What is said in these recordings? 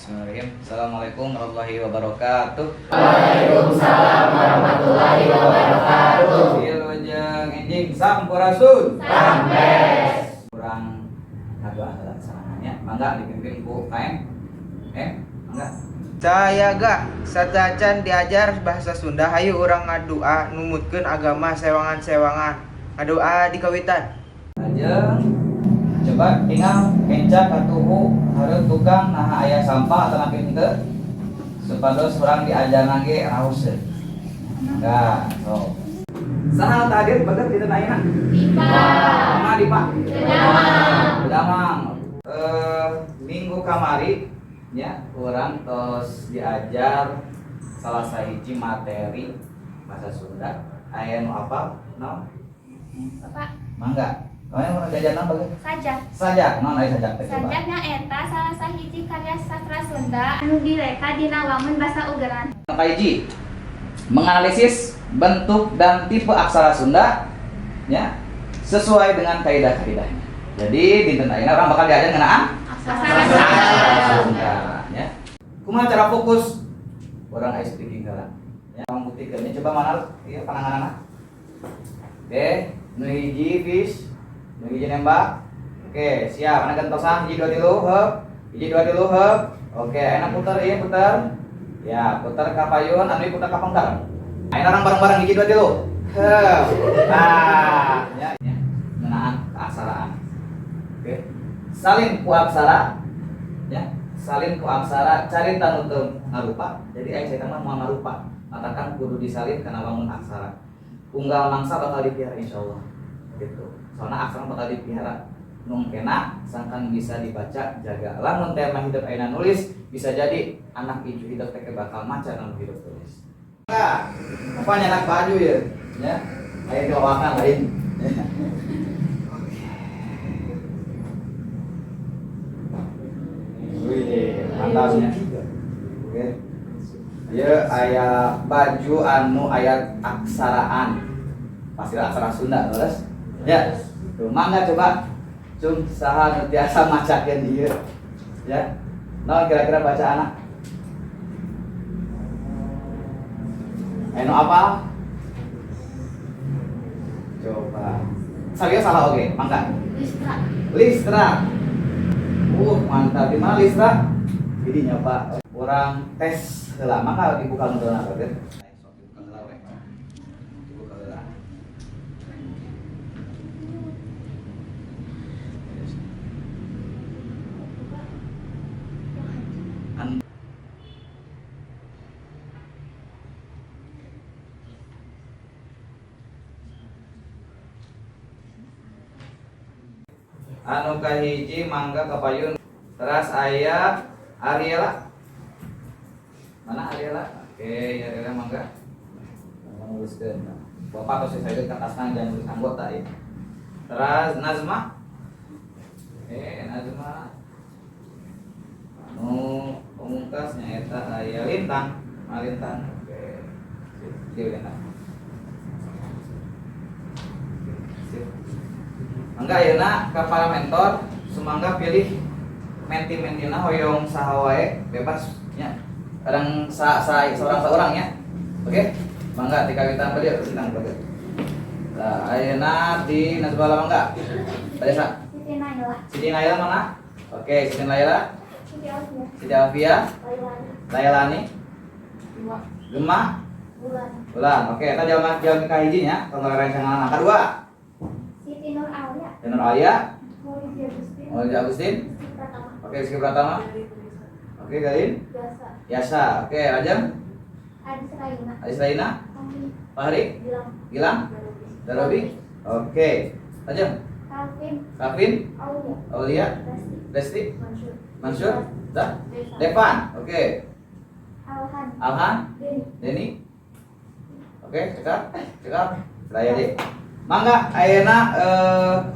Bismillahirrahmanirrahim. Assalamualaikum warahmatullahi wabarakatuh. Waalaikumsalam warahmatullahi wabarakatuh. Wilujeng enjing sampurasun. Rampes. Kurang ngadoa heula sarangannya. Mangga dipimpin ku KM. Mangga. Cayaga satacan diajar bahasa Sunda, hayu urang ngadua numutkeun agama sewangan-sewangan ngadoa di kawitan. Lajeng coba tinggal kenca katuhu hareup tukang naha aya sampah atau napi henteu supados urang diajarna ge raoseun. Mangga, sok. Saha tadi baget dinten ayeuna? Dipa. Mana Dipa? Damang. Damang. Minggu kamari nya urang tos diajar salah sahiji materi bahasa Sunda. Aya nu apal? Naon? Bapak, Mangga. Kamu mau diajar naon baget? Sajak. Sajak, naon aya sajak teh coba? Sajaknya eta salah sahiji karya sastra Sunda anu direka dina wangun basa ugeran. Kahiji, menganalisis bentuk dan tipe aksara Sunda ya sesuai dengan kaidah-kaidahnya. Jadi dinten ayeuna urang bakal diajar ngeunaan Aksara Sunda ya. Kumaha cara fokus? Urang ice speaking heula. Ya, pambuktikannya coba mana ieu pananganana. Oke, nu hiji fish, nu hiji nembak. Oke, siap. Mana gentosan hiji dua tilu, heup. Hiji dua tilu, heup. Oke, enak putar ieu putar. Ya, putar ka payun, anu ieu putar ka pengker. Ayeuna urang bareng-bareng hiji dua tilu. Heup. Nah, ya, ya. Ngeunaan keaksaraan. Oke. Salin ku aksara ya, salin ku aksara carita nu teu ngarupa. Jadi aya carita mah moal ngarupa. Matakan kudu disalin kana wangun aksara. Unggal mangsa bakal dipiara insyaallah. Gitu. Soalna aksara bakal dipiara. Nu kena sangkan bisa dibaca jaga. Lamun tema hidup ayeuna nulis bisa jadi anak icu hidup teh bakal maca nu hidup tulis. Nah, apa nyenak baju ya? Ya. Aya dilawakan lain. Wih, mantapnya. Oke. Ieu aya baju anu aya aksaraan. Pasti aksara Sunda, terus. Ya. Tuh, mangga coba. Cung saha nu tiasa macakeun ieu. Ya. Naon kira-kira bacaanna? Anu apa? Coba. Saya salah oke, mangga. Listra. Listra. Mantap. Di mana Listra? Jadi nyoba orang tes heula, mangga dibuka mundurna teh. Sok dibuka heula we. Dibuka heula. Anu kahiji mangga kapayun. Teras aya Ariela. Mana Ariela? Oke, Ariela mangga. Nuliskeun. Bapak atau saya kertasna jangan nulis anggota ya. Teras Nazma. Oke, Nazma. Nu pamungkas nyaeta aya Lintang. Mana Lintang? Oke. Sip, dia Lintang. Sip. Mangga ayeuna ka para mentor sumangga pilih menti-mentina hoyong saha wae bebas nya. Kadang sa seorang-seorang nya. Oke? Mangga dikawitan beliau tentang beliau. Nah, ayeuna di Nazbala mangga. Desa. Siti Naila. Siti Naila mana? Oke, Siti Naila. Siti Alfia. Siti Alfia. Lailani. Lailani. Dua. Gema. Bulan. Bulan. Oke, eta jalma jalmi kahiji nya, tong rencangan kadua. Siti Nur Alia. Siti Nur Alia. Maulidi Agustin. Maulidi Agustin. Rizky Pratama. Oke, Rizky Pratama. Oke, Galin. Biasa. Yasa. Oke, Rajam. Adis Raina. Adis Raina. Fahri. Fahri. Gilang. Gilang. Darobi. Oke. Rajam. Calvin. Calvin. Aulia. Aulia. Resti. Resti. Mansur. Mansur. Dah. Devan. Devan. Oke. Alhan. Alhan. Deni. Deni. Oke, cekap. Cekap. Saya deh. Mangga ayeuna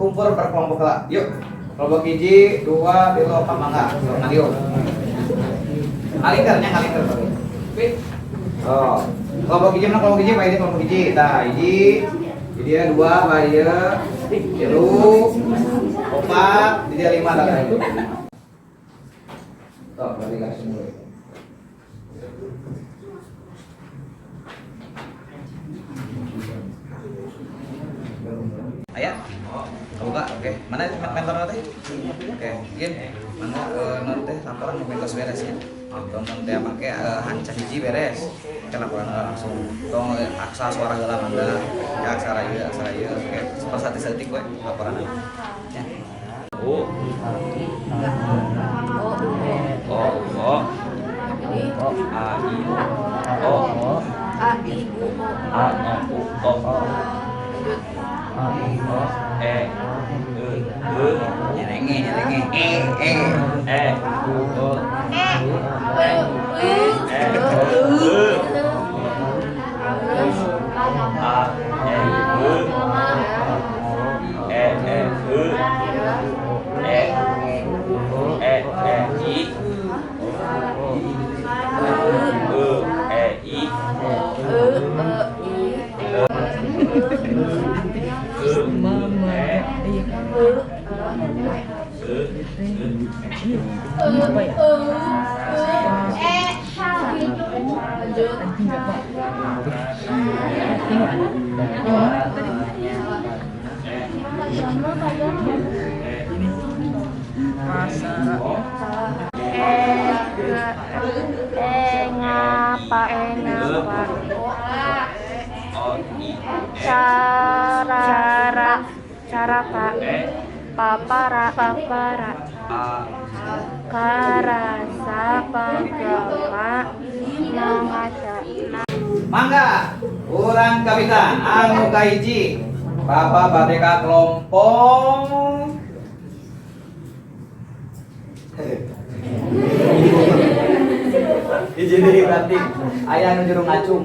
kumpul berkelompok lah. Yuk. Kelompok hiji, dua, tilu, opat mangga. Sok ngadieu. Ngalingker nya ngalingker. Oh. Kelompok hiji mana kelompok hiji? Pak ini kelompok hiji. Tah, hiji. Jadi dia dua, pak dia tilu, opat, jadi dia lima tah. Sok balik langsung mulai. Aya? Buka, oke. Mana mentor teh? Oke, gin. Mana non teh laporan nu tos beres ya. Tong teh make hanca hiji beres. Ke laporan langsung. Tong aksa suara heula mangga. Ya aksara ieu, oke. Saperti saeutik we laporan. Ya. U O O A I O A I U O A O U O A I O E E E Nyerenge nyerenge E E E U O E U E E A E U E E U E E E I U E I E E I Cara papara papara karasa pagama nangaca. Mangga urang kawitan anu kahiji Bapak bade ka kelompok hiji deui berarti aya anu juru ngacung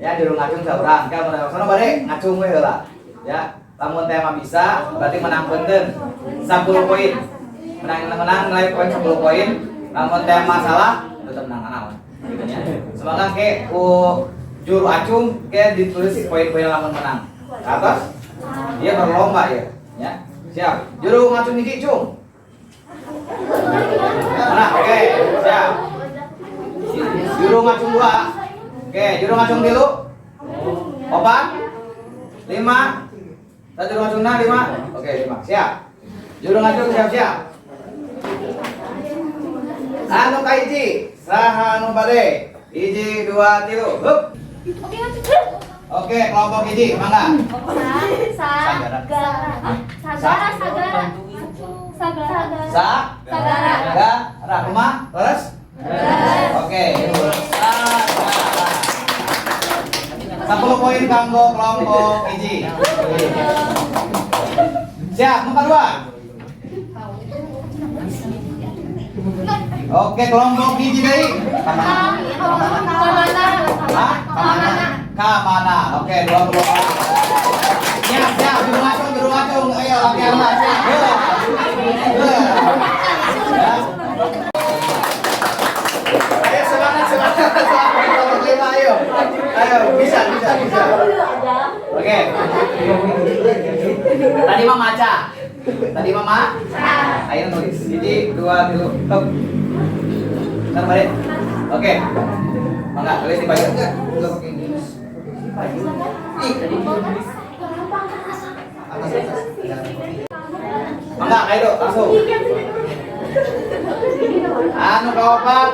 ya, juru ngacung saurang ka mun sono bade ngacung we heula ya. Lamun tema bisa berarti menang benten 10 poin. Menang nilai poin 10 poin. Lamun tema salah tetap menang naon gitu nya. Semoga ke ku juru acung ke ditulis poin-poin lamun menang. Atas dia berlomba ya. Ya. Siap. Juru ngacung hiji cung. Mana? Oke, siap. Juru ngacung 2. Oke, juru ngacung 3. 4 5. Satu juru ngacung 5. Oke, 5. Siap. Juru ngacung siap-siap. Anu kahiji, saha anu bade? 1 2 3. Hup. Oke, kelompok hiji, mangga. Sagara. Sagara, sagara. Sagara. Sa. Sagara. Gara. Rumah, terus? Oke, sagara. 10 poin kanggo kelompok hiji. Siap, nomor 2. Oke, kelompok hiji deui. Kamana? Kamana? Oke, 20 orang. Siap, siap, juru ngacung, ayo latihan lah, siap. Ayo semangat, semangat, kelompok 5, ayo. Ayo, bisa, bisa, bisa. Oke. Tadi mah maca. Tadi mama? Ayo nulis. 1, 2, 3, top. Ntar balik. Oke. Mangga, tulis di payung enggak? Enggak pakai ini. Ih, tadi tulis. Atas, atas. Mangga, ayo langsung. Anu kaopat.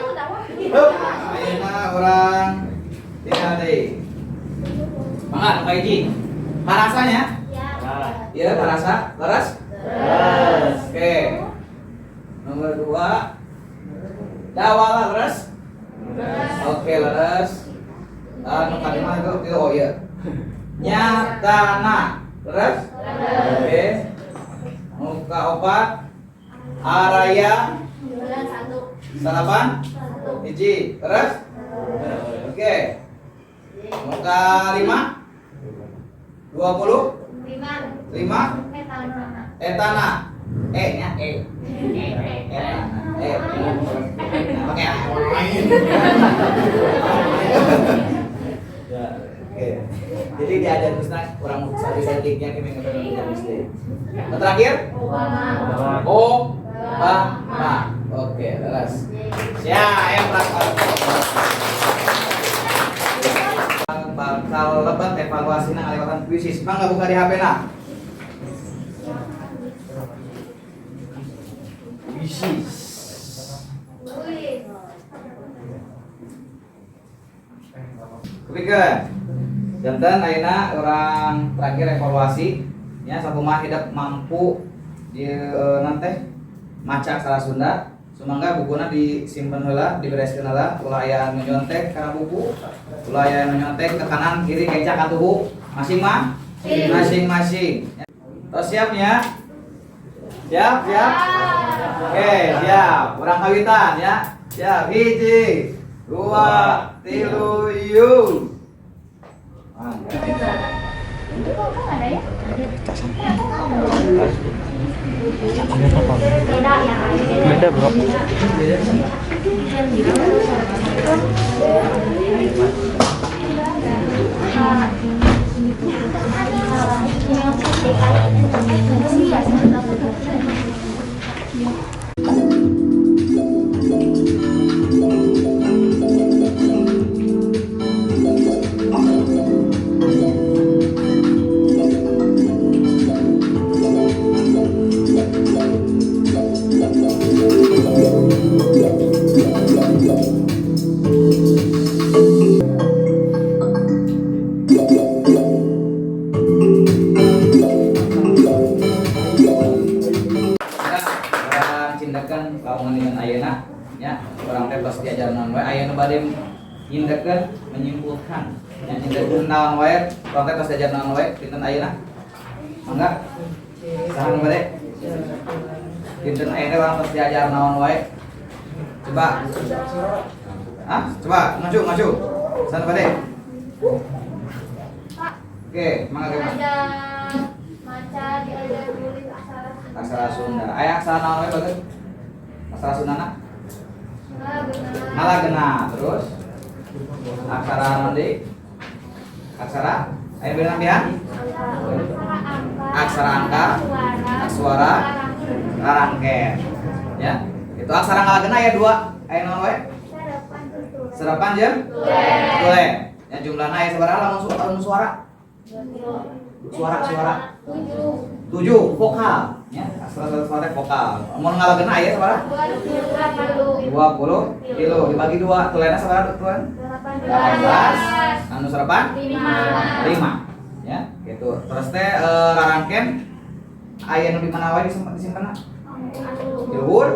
Hup. Ayeuna urang tinggal deui. Mangga, nu kahiji. Karasanya? Iya, karasa. Leres? Leres. Oke. Nomor 2. Dawala leres? Oke, leres. Anu kalima itu oh iya. Nyatana. Leres? Oke. Nu kaopat. Araya. 8. 1. Leres? Oke. Nu kalima. 20. 5. Etana. E nya E. Etana. E. Pakai A. Ya, oke. Jadi diajar Husna kurang sari-sariknya kami ngebener. Terakhir? Obama. Obama. Oke, leres. Ya, ayo bakal lebet evaluasi nang lewatan Quizizz. Mangga buka di HP na. Quizizz. Kepikeun. Janten ayeuna urang terakhir evaluasi nya, sakumaha hidep mampu di nanti maca aksara Sunda. Sumangga bukuna disimpen heula, dibereskeun heula, ulah aya anu nyontek kana buku, ulah aya anu nyontek ke kanan kiri keca ka tuhu, masing mah masing-masing. Tos siap ya? Siap, siap? Oke, siap. Urang kawitan ya. Siap, hiji, dua, tilu, yuk. Itu kok ada ya? Beda ya. Beda, bro. Ya, urang cindekeun lamun dengan ayeuna nya, urang teh tos diajar naon wae, aya nu bade nyindekeun, menyimpulkan nya, nyindekeun naon wae, urang teh tos diajar naon wae dinten ayeuna? Mangga, saha nu bade? Dinten ayeuna urang tos diajar naon wae? Coba, ah, coba maju maju, saha nu bade? Pak, Oke, mangga ge. diajar maca, diajar tulis aksara Sunda. Aksara Sunda aya aksara naon wae bagus aksara Sundana? Ngalagena. Ngalagena, terus aksara naon deui? Aksara aya beda nampihan? Aksara angka. Aksara angka, Suara. Aksara, rarangken. Ya, itu aksara ngalagena aya dua, aya naon wae? Serapan tuturan. Serapan jeung tulen. Ya, jumlahna aya sabaraha lamun lamun suara? Suara suara 7. 7 vokal ya, aksara suara teh vokal. Mun ngalagena aya sabaraha? 20 tilu dibagi dua, tulenna sabaraha tulen? 18. Anu serapan? 5. Ya, gitu. Terus teh rarangken aya nu di mana wae disimpen disimpenna? Di luhur,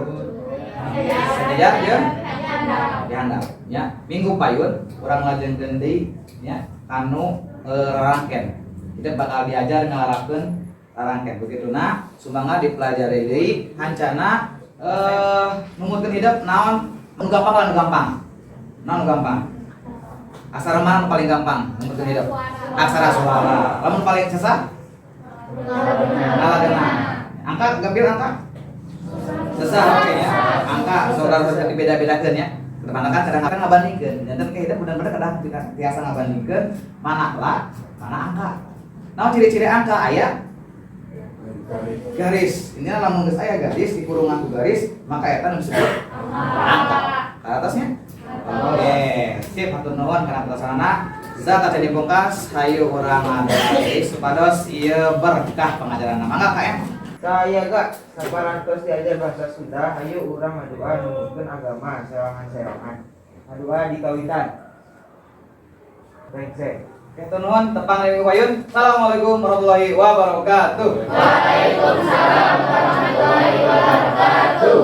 sajajar jeung di handap ya. Minggu payun urang lajengkeun deui nya kanu rarangken. Kita bakal diajar ngalarapkeun rarangken. Begitu nah, sumangga dipelajari deui hancana numutkeun hidep naon anu gampang lah, anu gampang. Naon anu gampang? Aksara mana nu paling gampang numutkeun hidep? Aksara suara. Lamun paling sesah? Ngalagena. Angka gampil angka? Sesah oke ya. Angka saudara saudara dibeda-bedakeun ya. Karena kan kadang-kadang ngabandingkeun. Janten ke hidep bener-bener kadang tiasa ngabandingkeun mana la, mana angka. Naon ciri-ciri angka aya? Garis. Ini lamun geus aya garis di kurungan ku garis, maka eta nu disebut angka. Ke atasnya? Oke, sip, hatur nuhun kana pelaksanaanna. Zakat jadi pungkas, hayu urang ngadoa supados ieu berkah pengajaranna. Mangga KM. Saya gak saparantos diajar bahasa Sunda, hayu urang ngadoa numutkeun agama sewangan-sewangan. Ngadoa di kawitan. Brengsek. Oke, nuhun tepang deui payun. Assalamualaikum warahmatullahi wabarakatuh. Waalaikumsalam warahmatullahi wabarakatuh.